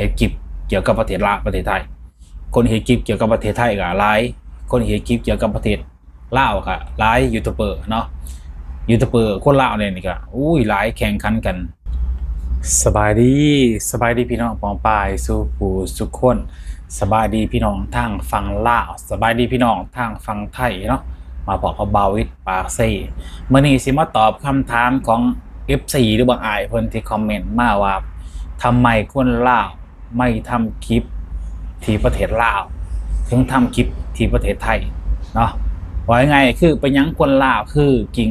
ເຮັດຄລິບກ່ຽວກັບປະເທດລາວ ປະເທດໄທ. ຄົນເຮັດຄລິບກ່ຽວກັບປະເທດໄທກໍຫຼາຍ, ຄົນເຮັດຄລິບກ່ຽວກັບປະເທດລາວກໍຫຼາຍ. ຢູທູບເບີເນາະ, ຢູທູບເບີຄົນລາວນີ້ກໍ ໂອ້ຍ ຫຼາຍ ແຂ່ງຂັນກັນ. ສະບາຍດີ, ສະບາຍດີພີ່ນ້ອງປ້ອງປາຍສູ່ຜູ້ສູ່ຄົນ. ສະບາຍດີພີ່ນ້ອງທາງຝັ່ງລາວ, ສະບາຍດີພີ່ນ້ອງທາງຝັ່ງໄທເນາະ. ມາພໍ້ກັບບ່າວວິດປາກເຊ. ມື້ນີ້ຊິມາຕອບຄຳຖາມຂອງເອັຟຊີ ຫຼືວ່າອ້າຍເພິ່ນທີ່ຄອມເມັນມາວ່າ ທຳໄມຄົນລາວ ໄມ່ທຳຄລິບທີ່ປະເທດລາວ ເຖິງທຳຄລິບທີ່ປະເທດໄທເນາະ. ເວົ້າງ່າຍໆ ຄືເປັນຫຍັງຄົນລາວຄືກິ່ງ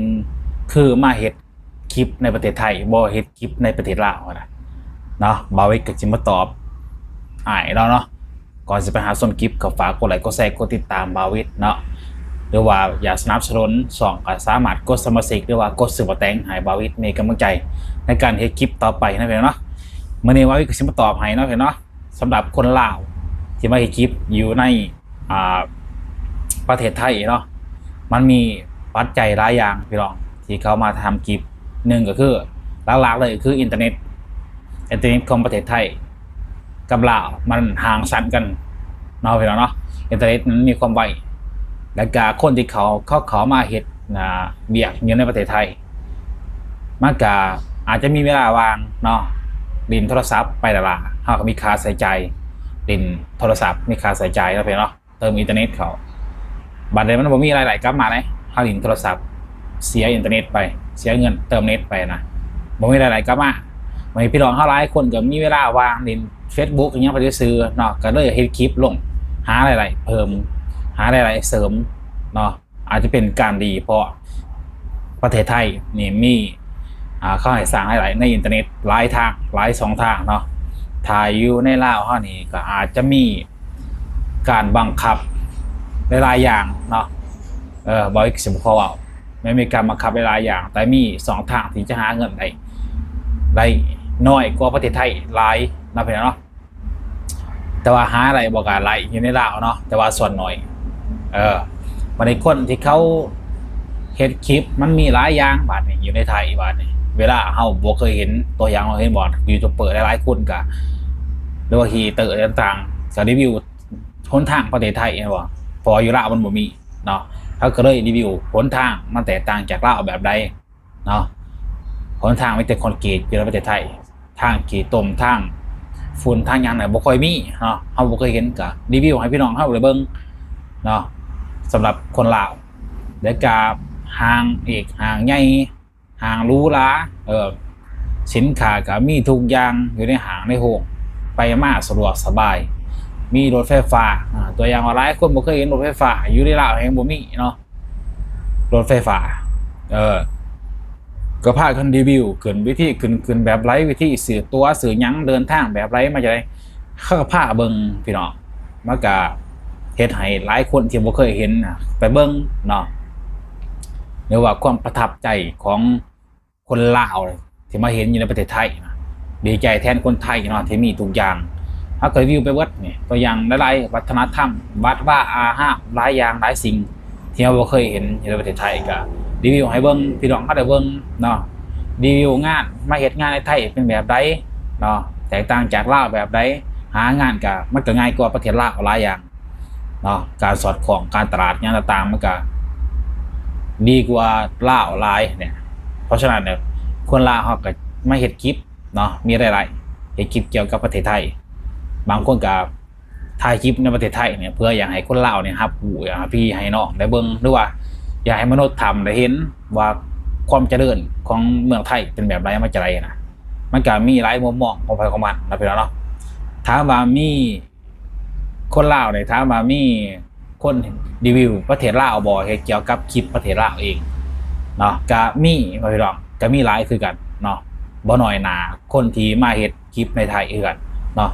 ຄືມາເຮັດຄລິບໃນປະເທດໄທ ບໍ່ເຮັດຄລິບໃນປະເທດລາວຫັ້ນນະເນາະ. ບ່າວວິດກໍຊິມາຕອບອ້າຍລາວເນາະ. ກ່ອນຊິໄປຫາຊົມຄລິບ ກໍຝາກກົດໄລ ກົດແຊ ກົດຕິດຕາມບ່າວວິດເນາະ ຫຼືວ່າຢາກສະໜັບສະໜູນຊ່ອງ ກໍສາມາດກົດສະມາຊິກ ຫຼືວ່າກົດຊຸບເປີແຕງໃຫ້ບ່າວວິດມີກຳລັງໃຈໃນການເຮັດຄລິບຕໍ່ໄປນະພີ່ນ້ອງເນາະ. ມື້ນີ້ບ່າວວິດກໍຊິມາຕອບໃຫ້ເນາະພີ່ນ້ອງເນາະ. ສຳລັບຄົນລາວທີ່ມາເຮັດຄລິບຢູ່ໃນ ອ່າ ປະເທດໄທເນາະ ມັນມີປັດໄຈຫຼາຍຢ່າງພີ່ນ້ອງ ທີ່ເຂົາມາທຳຄລິບ. ໜຶ່ງກໍຄື ຫຼັກໆເລີຍຄືອິນເຕີເນັດ, ອິນເຕີເນັດຂອງປະເທດໄທກັບລາວມັນຫ່າງຊັ້ນກັນເນາະພີ່ນ້ອງເນາະ. ອິນເຕີເນັດມັນມີຄວາມໄວ ແລ້ວກະຄົນທີ່ເຂົາ ເຂົາເຂົ້າມາເຮັດ ອ່າ ວຽກຢູ່ໃນປະເທດໄທ ມັນກະອາດຈະມີເວລາວ່າງເນາະ ຫຼິ້ນໂທລະສັບໄປລະລະ. ເຮົາກໍມີຄ່າໃຊ້ຈ່າຍຫຼິ້ນໂທລະສັບ ມີຄ່າໃຊ້ຈ່າຍເນາະພີ່ນ້ອງເນາະ. ເຕີມອິນເຕີເນັດເຂົ້າ ບາດໃດມັນບໍ່ມີລາຍໄດ້ກັບມາເດ້ ເຮົາຫຼິ້ນໂທລະສັບ ເສຍອິນເຕີເນັດໄປ ເສຍເງິນເຕີມເນັດໄປນະ ບໍ່ມີລາຍໄດ້ກັບມາ. ບາດນີ້ພີ່ນ້ອງເຮົາຫຼາຍຄົນກໍມີເວລາວ່າງຫຼິ້ນເຟສບຸກ ອີ່ຫຍັງໄປຊື່ໆເນາະ ກໍເລີຍເຮັດຄລິບລົງ ຫາລາຍໄດ້ເພີ່ມ ຫາລາຍໄດ້ເສີມເນາະ. ອາດຈະເປັນການດີ ເພາະປະເທດໄທນີ້ມີ ອ່າ ເຂົາໃຫ້ສ້າງລາຍໄດ້ໃນອິນເຕີເນັດຫຼາຍທາງ ຫຼາຍຊ່ອງທາງເນາະ. ຖ້າຢູ່ໃນລາວເຮົານີ້ກໍອາດຈະມີການບັງຄັບຫຼາຍໆຢ່າງເນາະ. ເອີ ບ່າວວິດຊິບໍ່ຂໍເວົ້າ ແມ່ນມີການບັງຄັບຫຼາຍໆຢ່າງ ແຕ່ມີຊ່ອງທາງທີ່ຈະຫາເງິນໄດ້ ໄດ້ນ້ອຍກວ່າປະເທດໄທຫຼາຍເນາະ ພີ່ນ້ອງເນາະ. ແຕ່ວ່າຫາໄດ້ບໍ່ກະໄດ້ຢູ່ໃນລາວເນາະ ແຕ່ວ່າສ່ວນໜ້ອຍ. ເອີ ບາດນີ້ຄົນທີ່ເຂົາເຮັດຄລິບ ມັນມີຫຼາຍຢ່າງບາດນີ້ ຢູ່ໃນໄທບາດນີ້ ເວລາເຮົາບໍ່ເຄີຍເຫັນ ຕົວຢ່າງເຮົາເຫັນບໍ່ ຢູທູບເບີຫຼາຍໆຄົນກະ ຫຼືວ່າຄຣີເອເຕີຕ່າງໆ ກະຣີວິວຫົນທາງປະເທດໄທ ເຫັນບໍ່ ເພາະວ່າຢູ່ລາວມັນບໍ່ມີເນາະ. ເຮົາກໍເລີຍຣີວິວຫົນທາງ ມັນແຕກຕ່າງຈາກລາວແບບໃດ ເນາະ. ຫົນທາງມີແຕ່ຄອນກຣີດຢູ່ໃນປະເທດໄທ ທາງຂີ້ຕົມ ທາງຝຸ່ນ ທາງຫຍັງນະບໍ່ຄ່ອຍມີເນາະ. ເຮົາບໍ່ເຄີຍເຫັນ ກະຣີວິວໃຫ້ພີ່ນ້ອງເຮົາໄດ້ເບິ່ງເນາະ ສຳລັບຄົນລາວ. ແລ້ວກະຫ້າງອີກ ຫ້າງໃຫຍ່ ຫ້າງຫຼູຫຼາ ເອີ ສິນຄ້າກະມີທຸກຢ່າງຢູ່ໃນຫ້າງໃນໂຮງ ໄປມາສະດວກສະບາຍ ມີລົດໄຟຟ້າ ອາ ຕົວຢ່າງວ່າຫຼາຍຄົນບໍ່ເຄີຍເຫັນລົດໄຟຟ້າ ຢູ່ໃນລາວແຮ່ງບໍ່ມີເນາະ. ລົດໄຟຟ້າ ເອີ ກໍພາກັນຣີວິວ ຂຶ້ນເວທີ ຂຶ້ນ ຂຶ້ນແບບໃດ ວິທີຊື້ຕົ໋ວຊື້ຫຍັງ ເດີນທາງແບບໃດ ມາຈາກໃດ ເຂົາກໍພາເບິ່ງພີ່ນ້ອງ. ມັນກະເຮັດໃຫ້ຫຼາຍຄົນທີ່ບໍ່ເຄີຍເຫັນນະໄປເບິ່ງເນາະ ຫຼືວ່າຄວາມປະທັບໃຈຂອງ ຄົນລາວທີ່ມາເຫັນຢູ່ໃນປະເທດໄທນະ ດີໃຈແທນຄົນໄທເນາະ ທີ່ມີທຸກຢ່າງ. ເຮົາກໍຣີວິວໄປເບິດນີ້ ຕົວຢ່າງຫຼາຍໆວັດທະນະທຳ ວັດວາອາຮາມ ຫຼາຍຢ່າງຫຼາຍສິ່ງທີ່ເຮົາບໍ່ເຄີຍເຫັນຢູ່ໃນປະເທດໄທ ກໍຣີວິວໃຫ້ເບິ່ງ ພີ່ນ້ອງເຮົາໄດ້ເບິ່ງເນາະ. ຣີວິວງານ ມາເຮັດງານໃນໄທເປັນແບບໃດເນາະ ແຕກຕ່າງຈາກລາວແບບໃດ ຫາງານກໍ ມັນກໍງ່າຍກວ່າປະເທດລາວຫຼາຍຢ່າງ ເນາະ ການສອດຄ່ອງ ການຕະຫຼາດຫຍັງຕ່າງໆ ມັນກະດີກວ່າລາວຫຼາຍເນຍ. ເພາະສະນັ້ນແລ້ວ ຄົນລາວເຮົາກະມາເຮັດຄລິບເນາະ ມີລາຍໄດ້ ເຮັດຄລິບກ່ຽວກັບປະເທດໄທ. ບາງຄົນກະຖ່າຍຄລິບໃນປະເທດໄທເນຍ ເພື່ອຢາກໃຫ້ຄົນລາວເນຍຮັບຮູ້ ໃຫ້ພີ່ໃຫ້ນ້ອງໄດ້ເບິ່ງ ຫຼືວ່າຢາກໃຫ້ມະນຸດຖ້ຳໄດ້ເຫັນວ່າຄວາມຈະເລີນຂອງເມືອງໄທເປັນແບບໃດ ມາຈາກໃດນະ. ມັນກະມີຫຼາຍມຸມມອງຂອງໃຜຂອງມັນເນາະ ພີ່ນ້ອງເນາະ. ຖາມວ່າມີ ຄົນລາວນີ້ ຖາມວ່າມີຄົນຣີວິວປະເທດລາວບໍ່ ເຮັດກ່ຽວກັບຄລິບປະເທດລາວເອງເນາະ? ກະມີເນາະ ພີ່ນ້ອງ ກະມີຫຼາຍຄືກັນເນາະ ບໍ່ນ້ອຍໜ້າຄົນທີ່ມາເຮັດຄລິບໃນໄທຄືກັນເນາະ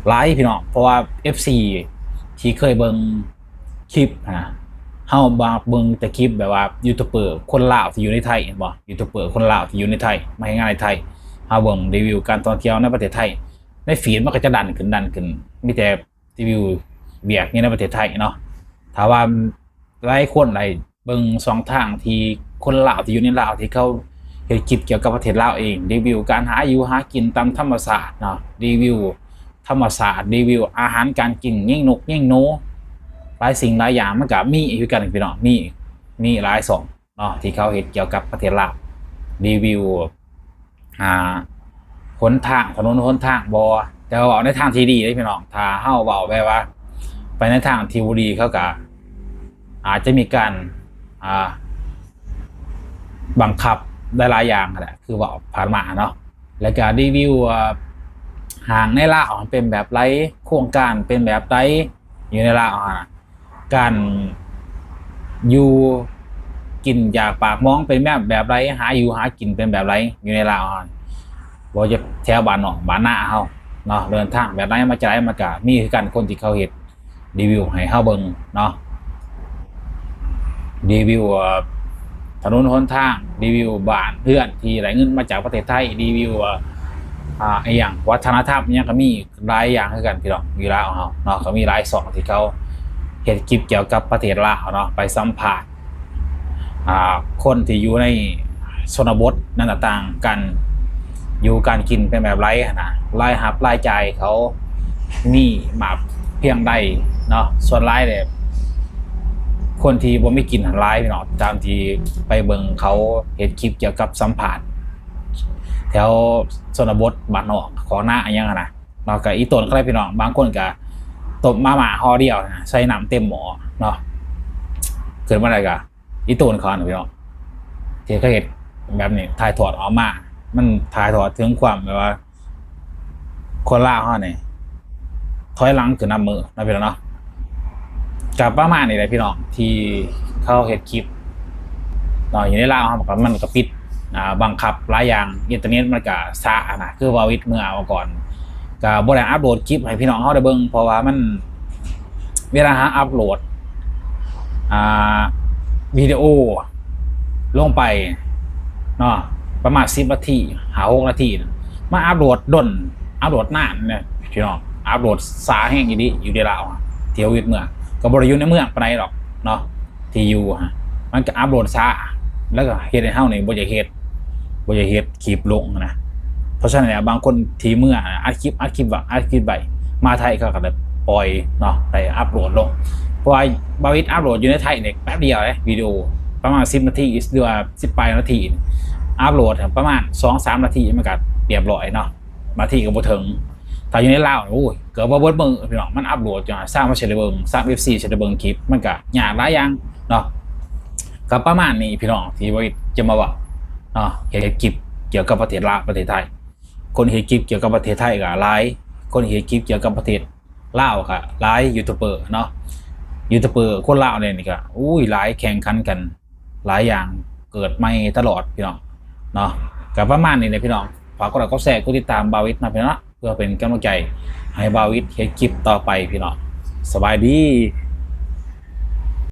ຫຼາຍພີ່ນ້ອງ. ເພາະວ່າເອັຟຊີທີ່ເຄີຍເບິ່ງຄລິບນະ ເຮົາມັກເບິ່ງແຕ່ຄລິບແບບວ່າຢູທູບເບີຄົນລາວທີ່ຢູ່ໃນໄທ ເຫັນບໍ່ ຢູທູບເບີຄົນລາວທີ່ຢູ່ໃນໄທ ມາເຮັດງານໃນໄທ ເຮົາເບິ່ງຣີວິວການທ່ອງທ່ຽວໃນປະເທດໄທ ໃນຟີດມັນກໍຈະດັນຂຶ້ນ ດັນຂຶ້ນ ມີແຕ່ ຣີວິວວຽກຢູ່ໃນປະເທດໄທເນາະ. ຖ້າວ່າຫຼາຍຄົນໄດ້ເບິ່ງຊ່ອງທາງທີ່ຄົນລາວທີ່ຢູ່ໃນລາວ ທີ່ເຂົາເຮັດຄລິບກ່ຽວກັບປະເທດລາວເອງ ຣີວິວການຫາຢູ່ຫາກິນຕາມທຳມະຊາດເນາະ ຣີວິວ ທຳມະຊາດ ຣີວິວອາຫານການກິນ, ຍິງນົກຍິງໜູ, ຫຼາຍສິ່ງຫຼາຍຢ່າງ ມັນກະມີຄືກັນພີ່ນ້ອງ. ມີ ມີຫຼາຍຊ່ອງເນາະ ທີ່ເຂົາເຮັດກ່ຽວກັບປະເທດລາວ, ຣີວິວ ອ່າ ຫົນທາງ, ຖະໜົນຫົນທາງບໍ, ແຕ່ວ່າເວົ້າໃນທາງທີ່ດີເດ້ພີ່ນ້ອງ. ຖ້າເຮົາເວົ້າແບບວ່າໄປໃນທາງທີ່ບໍ່ດີ ເຂົາກະອາດຈະມີການ ອ່າ ບັງຄັບຫຼາຍໆຢ່າງຫັ້ນແຫຼະ ຄືເວົ້າຜ່ານມາເນາະ. ແລ້ວກະຣີວິວ ອ່າ ຫ້າງໃນລາວເປັນແບບໃດ, ໂຄງການເປັນແບບໃດຢູ່ໃນລາວຫັ້ນນະ, ການຢູ່ກິນຢາກປາກໝອງເປັນແບບ ແບບໃດ, ຫາຢູ່ຫາກິນເປັນແບບໃດຢູ່ໃນລາວຫັ້ນ, ບໍ່ວ່າຈະແຖວບ້ານນອກບ້ານນາເຮົາເນາະ, ເດີນທາງແບບໃດ ມາຈາກໃດ, ມັນກະມີຄືກັນ ຄົນທີ່ເຂົາເຮັດ ຣີວິວໃຫ້ເຮົາເບິ່ງເນາະ, ຣີວິວ ເອີ ຖະໜົນຫົນທາງ, ຣີວິວບ້ານເຮືອນທີ່ໄດ້ເງິນມາຈາກປະເທດໄທ, ຣີວິວ ເອີ ອາ ອີ່ຫຍັງ ວັດທະນະທຳ ອີ່ຫຍັງກໍມີຫຼາຍຢ່າງຄືກັນພີ່ນ້ອງ. ຢູ່ລາວເຮົາເນາະ ກໍມີຫຼາຍຊ່ອງທີ່ເຂົາເຮັດຄລິບກ່ຽວກັບປະເທດລາວເນາະ, ໄປສຳພາດ ອ່າ ຄົນທີ່ຢູ່ໃນຊົນນະບົດນັ້ນນະ ຕ່າງກັນ ຢູ່ການກິນເປັນແບບໃດຫັ້ນນະ, ລາຍຮັບລາຍຈ່າຍເຂົາມີມາກພຽງໃດເນາະ. ສ່ວນຫຼາຍແລ້ວ ຄົນທີ່ບໍ່ມີກິນຫັ້ນຫຼາຍເນາະ, ຕາມທີ່ໄປເບິ່ງເຂົາເຮັດຄລິບກ່ຽວກັບສຳພາດແຖວຊົນນະບົດ ບ້ານນອກ ຂອງນາ ອີ່ຫຍັງຫັ້ນນະເນາະ. ກໍອີ່ຕົນກໍໄດ້ພີ່ນ້ອງ, ບາງຄົນກໍຕົ້ມມາມ່າຫໍ່ດຽວນະ ໃສ່ນ້ຳເຕັມໝໍ້ເນາະ, ຂຶ້ນມາໄດ້ກໍ ອີ່ໂຕນເຂົານະພີ່ນ້ອງ ທີ່ເຂົາເຮັດແບບນີ້ ຖ່າຍທອດອອກມາ ມັນຖ່າຍທອດເຖິງຄວາມແບບວ່າ ຄົນລາວເຮົານີ້ຖອຍຫຼັງຂຶ້ນນຳມື້ເນາະພີ່ນ້ອງເນາະ. ກໍປະມານນີ້ແຫຼະພີ່ນ້ອງ ທີ່ເຂົາເຮັດຄລິບເນາະ. ຢູ່ໃນລາວເຮົາກໍ ມັນກໍປິດ ອ່າ ບັງຄັບຫຼາຍຢ່າງ, ອິນເຕີເນັດມັນກໍຊ້ານະ ຄືວ່າວິດເມື່ອກ່ອນ ກໍບໍ່ໄດ້ອັບໂຫຼດຄລິບໃຫ້ພີ່ນ້ອງເຮົາໄດ້ເບິ່ງ ເພາະວ່າມັນ ເວລາເຮົາອັບໂຫຼດ ອ່າ ວິດີໂອລົງໄປເນາະ ປະມານສິບນາທີ ຫ້າຫົກນາທີ ມາອັບໂຫຼດດົນ ອັບໂຫຼດນານນະພີ່ນ້ອງ, ອັບໂຫຼດຊ້າແຮງອີ່ຫຼີ. ຢູ່ໃນລາວ ທີ່ເຮົາເຮັດເມືອ ກໍບໍ່ໄດ້ຢູ່ໃນເມືອງປານໃດດອກເນາະ ທີ່ຢູ່ຫັ້ນ ມັນກໍອັບໂຫຼດຊ້າ ແລ້ວກໍເຮັດໃຫ້ເຮົານີ້ບໍ່ຢາກເຮັດ ບໍ່ຢາກເຮັດຄລິບລົງນະ. ເພາະສະນັ້ນແຫຼະ ບາງຄົນທີ່ເມືອອັດຄລິບ ອັດຄລິບໄວ້ ອັດຄລິບໄວ້ ມາໄທເຂົາກໍໄດ້ປ່ອຍເນາະ ໄດ້ອັບໂຫຼດລົງ. ເພາະວ່າບ່າວອິດອັບໂຫຼດຢູ່ໃນໄທນີ້ແປັບດຽວເດ້ ວິດີໂອປະມານສິບນາທີ ຫຼືວ່າສິບປາຍນາທີ ອັບໂຫຼດປະມານສອງສາມນາທີ ມັນກໍຮຽບຮ້ອຍເນາະ, ນາທີກໍບໍ່ເຖິງ. ຖ້າຢູ່ໃນລາວ ໂອ້ຍ ເກືອບວ່າເບິດມື້ພີ່ນ້ອງ, ມັນອັບໂຫຼດຈັ່ງຊັ້ນ ມາຊິໄດ້ເບິ່ງ ສາມເອັຟຊີຊິໄດ້ເບິ່ງຄລິບ ມັນກໍຍາກຫຼາຍຢ່າງເນາະ. ກໍປະມານນີ້ພີ່ນ້ອງ ທີ່ບ່າວອິດຈະມາເວົ້າເນາະ, ເຮັດຄລິບກ່ຽວກັບປະເທດລາວ ປະເທດໄທ. ຄົນເຮັດຄລິບກ່ຽວກັບປະເທດໄທກໍຫຼາຍ, ຄົນເຮັດຄລິບກ່ຽວກັບປະເທດລາວກໍຫຼາຍ, ຢູທູບເບີເນາະ, ຢູທູບເບີຄົນລາວນີ້ກໍ ໂອ້ຍ ຫຼາຍ ແຂ່ງຂັນກັນຫຼາຍຢ່າງ ເກີດໃໝ່ຕະຫຼອດພີ່ນ້ອງເນາະ. ກໍປະມານນີ້ແຫຼະພີ່ນ້ອງ, ຝາກກົດໄລ ກົດແຊ ກົດຕິດຕາມບ່າວອິດນຳພີ່ນ້ອງເນາະ ເພື່ອເປັນກຳລັງໃຈໃຫ້ບ່າວອິດເຮັດຄລິບຕໍ່ໄປພີ່ນ້ອງ. ສະບາຍດີ.